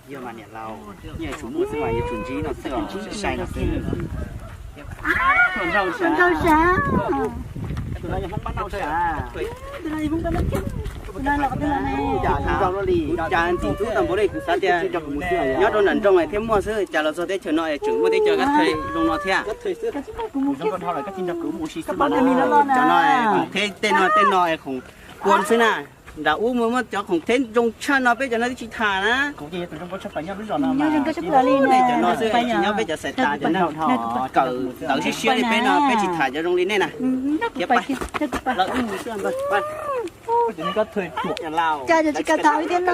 Yog mas niam laus, yeej yuav tsum muaj xwb mas yuav tsum ntsib no xwb os, sai sai no xwb. Nraug sav, tus no yog Hmoob Pab Nauj sav. Kuv cas ntxim ntxub tau npaum li kuv xav tias nyob rau nram nroog thiab muaj xwb, cas los txog teb chaws no es tseem muaj teb chaws kab thawj zoo no thiab. Cov no khoom theb tej no tej no khoom kua xwb na. Nram ub muaj muaj cov khoom theb zoo tshaj no peb cov no twb tsis tham na. Cov no xwb tsis nyob peb cov xaiv tas, cov no kawm tawv siab siab li peb no peb tsis tham cov zoo li nej na. Thiab pab, los wb mus xwb. Cas tsis kam tham wb thiab no?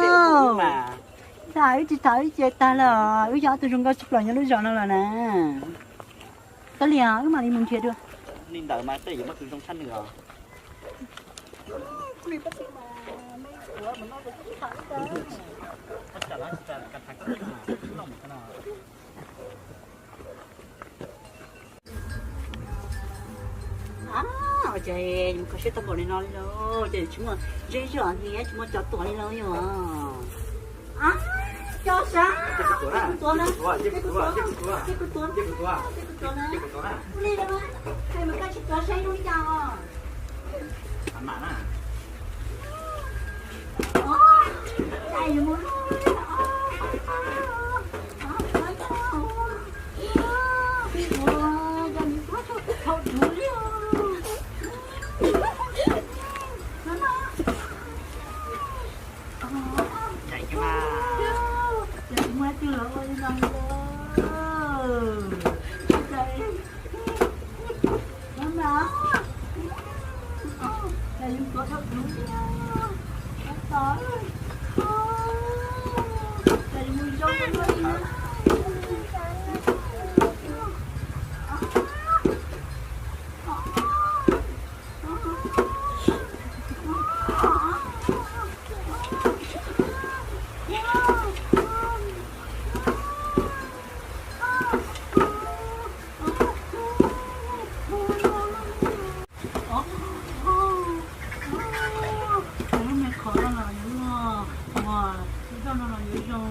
Tham wb tsis tham wb ces tag lawm, wb yog ob tug zoo nkauj tshaj plaws nyob lub zos no lawm na. Koj li wb mam li mus nrhiav dua. Li ntawd mas tej yuav muaj tus zoo tshaj nws os. Ces mus kho siab tau npaum li no li lauj, ces tsis muaj zej zog ni, tsis muaj cov tuam li lauj yom. Cov sav, ces kuv tuav na, ces kuv tuav, ces kuv tuav, ces kuv tuav na, ua li los mas, koj tsis tuav saib zoo li cas os. Lub me qhov no los yuav luag, lub zog no los yuav zoo.